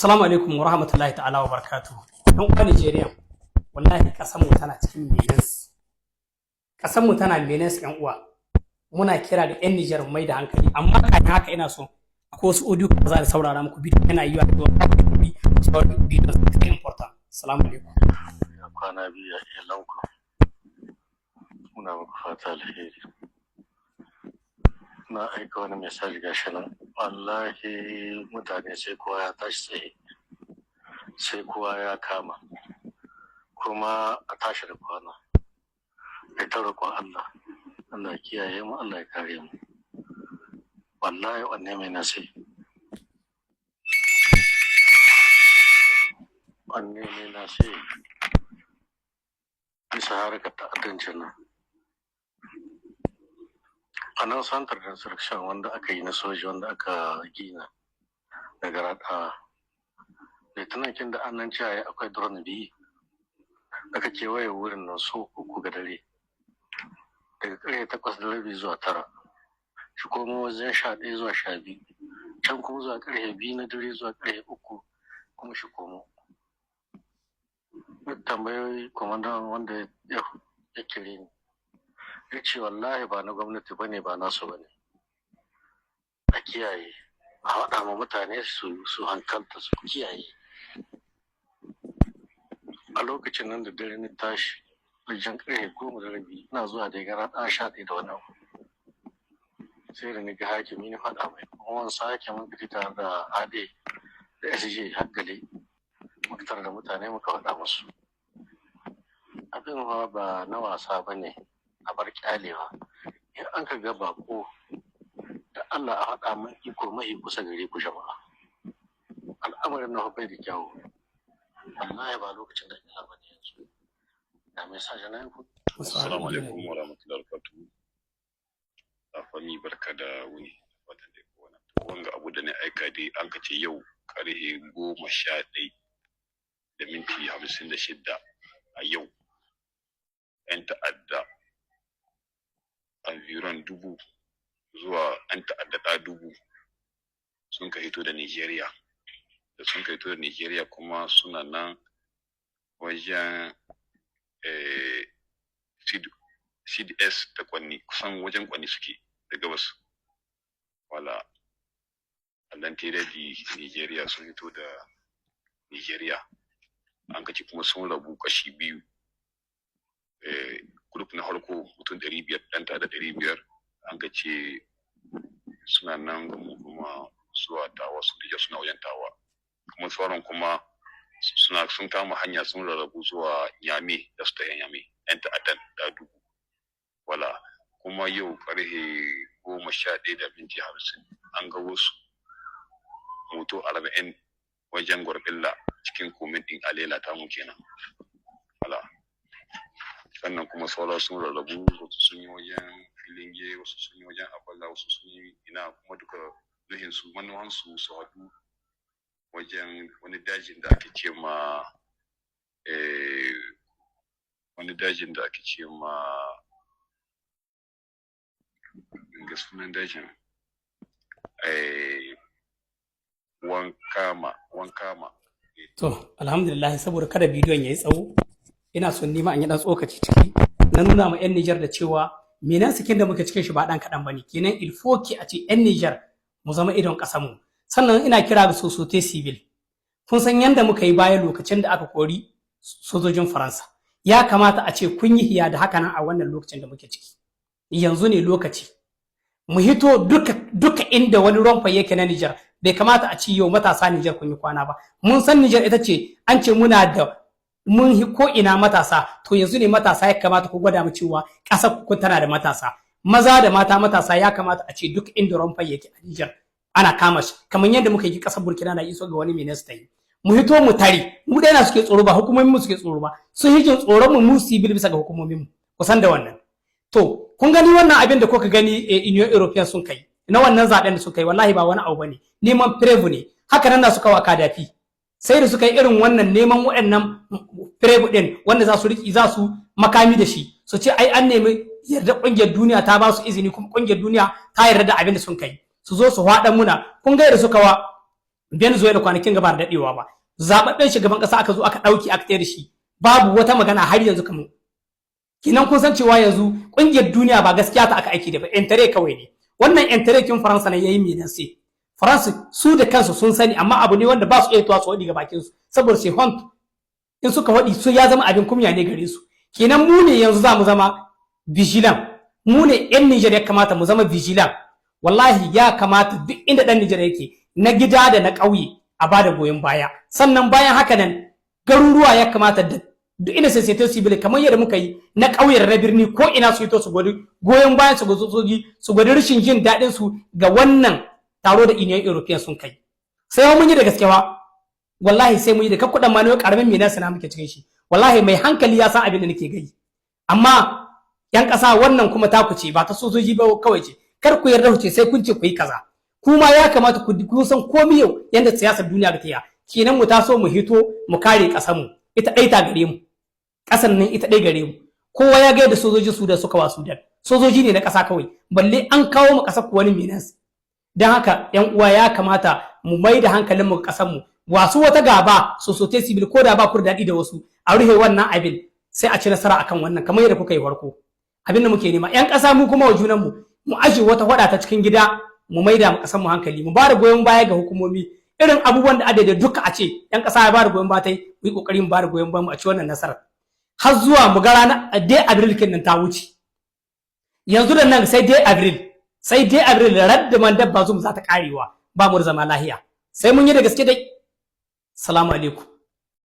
Assalamu alaikum wa rahmatullahi ta'ala wa barakatuhu. Ɗan uwa Nigeria, wallahi ƙasar mu tana cikin menace. Ƙasar mu tana menace, ƴan uwa. Muna kira ga ƴan Nijar mai da hankali, amma kafin haka ina so akwai wasu audio da za a saurara muku. Bidiyo yana yiwa da sauran bidiyon su important. Assalamu alaikum. Ya kwana biyu, ya iyalanku? Muna muku fata alheri. Na aika wani message, gashi nan. Wallahi mutane, sai kowa ya tashi tsaye, sai kowa ya kama, kuma a tashi da kwana ai ta roƙon Allah. Allah ya kiyaye mu, Allah ya kare mu. Wallahi wanne mai nasi, wanne mai nasi bisa harkar ta'addancin nan. A nan centre d'instruction wanda aka yi na soji, wanda aka gina daga rada lieutenant da annan cewa akwai drone biyu. Aka kewaye wurin nan so 3 ga dare, daga karfe 8:30 zuwa 9, shi komo wajen 11 zuwa 12, can kuma zuwa karfe 2 na dare zuwa karfe 3 kuma shi komo. Tambayoyi kwamandan wanda ya kire ni, ya ce wallahi ba na gwamnati ba ne, ba nasu ba ne. A kiyaye, a haɗa ma mutane su hankalta, su kiyaye. A lokacin nan da dare na tashi wajen karfe 10:30, ina zuwa da gara ɗan 11 da wani abu, sai da ni ga hakimi, na faɗa mai. Kuma wani sake mun fita tare da ade da SG haggale, muka tare da mutane, muka faɗa musu. Abin ba na wasa ba ne, a bar kyalewa. In an ka ga bako da Allah, a faɗa min iko mahi kusa gare ku. Jama'a, al'amarin na bai da kyawu wallahi. Ba lokacin da ina bane yanzu da mai sa jana ku. Assalamu alaikum wa rahmatullahi wa barakatuhu. Afami, barka da wuni. Fatan dai kowa. Wanga abu da na aika dai, an ka ce yau karhe 11:56 a yau, 'yan ta'adda environ 1000 zuwa 'yan ta'adda ɗa 1000 sun ka hito da Nigeria. Da sun ka hito da Nigeria kuma suna nan wajen CDS da Kwanni, kusan wajen Kwanni suke da gabas. Wala à l'intérieur di Nigeria, sun hito da Nigeria. An ka ce kuma sun rabu kashi biyu. Groupe na farko mutum 500, ɗan da 500, an ka ce suna nan gamu kuma zuwa Tawa, su da suna wajen Tawa. Kuma sauran kuma suna sun kama hanya, sun rarrabu zuwa Nyame da su ta Nyame, yan ta'addan da 1000. Wala kuma yau karhe 11:50 an ga wasu moto 40 wajen Garbella, cikin commune ɗin Alela ta mu kenan. Wala sannan kuma sauran sun rarrabu, wasu sun yi wajen Filinge, wasu sun yi wajen Abala, wasu sun yi ina. Kuma duka nuhin su, manuwan su, su haɗu wajen wani dajin da ake ce ma wani dajin da ake ce ma, ga sunan dajin, Wankama, Wankama. To, alhamdulillah, saboda kada bidiyon ya yi tsawo, ina son nima an yi ɗan tsokaci ciki na nuna ma 'yan Nijar da cewa menace kin da muke cikin shi ba ɗan kaɗan ba ne. Kenan il faut que a ce 'yan Nijar mu zama idon ƙasarmu. Sannan ina kira ga société civile. Kun san yanda muka yi baya lokacin da aka kori sojojin Faransa. Ya kamata a ce kun yi hiya da haka nan a wannan lokacin da muke ciki. Yanzu ne lokaci. Mu hito duka, duka inda wani rond-point yake na Nijar. Bai kamata a ci yau matasa Nijar kun yi kwana ba. Mun san Nijar ita ce an ce muna da mun hi ko ina matasa. To, yanzu ne matasa ya kamata ku gwada mu cewa ƙasar ku tana da matasa. Maza da mata, matasa ya kamata a ce duk inda rond-point yake a Nijar ana kama shi, kamar yadda muka yi ƙasar Burkina na iso ga wani minista yi. Mu hito mu tare. Mu dai na suke tsoro, ba hukumomin mu suke tsoro ba. Sun yi jin tsoron mu, mu civil, bisa ga hukumomin mu. Kusan da wannan. To, kun gani wannan abin da kuka gani Union European sun kai na wannan zaben da suka yi, wallahi ba wani abu bane, neman preuve ne. Haka nan na suka wa Kadafi, sai da suka yi irin wannan neman waɗannan preuve din wanda za su riki, za su makami da shi, su ce ai an nemi yarda ƙungiyar duniya, ta ba su izini, kuma ƙungiyar duniya ta yarda da abin da sun kai, su zo su haɗa muna. Kun ga yadda suka wa Venezuela kwanakin gaba da daɗewa ba, zaɓaɓɓen shugaban ƙasa aka zo aka ɗauki, aka tayar da shi, babu wata magana har yanzu. Kamar kinan kun san cewa yanzu ƙungiyar duniya ba gaskiya ta aka aiki da ba, intérêt kawai ne. Wannan intérêt kin Faransa ne yayi menacer Faransa, su da kansu sun sani, amma abu ne wanda ba su iya tuwa su waɗi ga bakin su, saboda sai honte. In suka waɗi su, ya zama abin kumya ne gare su. Kenan mu ne yanzu za mu zama vigilant. Mu ne yan Niger ya kamata mu zama vigilant. Wallahi ya kamata duk inda ɗan Niger yake, na gida da na ƙauye, a bada goyon baya. Sannan bayan haka nan, garuruwa ya kamata da duk inda société civile, kamar yadda muka yi na ƙauye da na birni, ko ina su yi to su gwadi goyon bayan su ga sojoji, su gwadi rashin jin daɗin su ga wannan taro da Union European sun kai. Sai mun yi da gaske wa, wallahi sai mun yi da kakkudan ma ne. Karamin me na muke cikin shi, wallahi mai hankali ya san abin da nake gai. Amma yan ƙasa, wannan kuma taku ce, ba ta sojoji ba kawai ce. Kar ku yarda ku ce sai kun ce ku yi kaza. Kuma ya kamata ku san komai yau yanda siyasar duniya ta yi. Kenan mu taso mu hito mu kare ƙasar mu, ita ɗai ta gare mu. Ƙasar nan ita ɗai gare mu. Kowa ya ga yadda sojojin Sudan suka wa Sudan. Sojoji ne na ƙasa kawai, balle an kawo mu ƙasar ku wani menace. Don haka yan uwa, ya kamata mu mai da hankalin mu ƙasar mu. Wasu wata gaba, société civile, ko da ba ku da daɗi da wasu, a rufe wannan abin, sai a ci nasara akan wannan kamar yadda kuka yi farko. Abin da muke nema, yan ƙasa, mu kuma wa junan mu, mu aje wata hwada ta cikin gida, mu maida mu ƙasar mu hankali, mu ba da goyon baya ga hukumomi. Irin abubuwan da adada duka a ce yan ƙasa ya ba da goyon baya, tai mu yi ƙoƙarin ba da goyon baya mu a ci wannan nasarar, har zuwa mu ga ranar 2 avril nan ta wuce. Yanzu da nan sai 2 avril, sai 2 avril, radda mandat Bazoum za ta karewa, ba mu da zama lahiya. Sai mun yi da gaske dai. Salamu alaikum.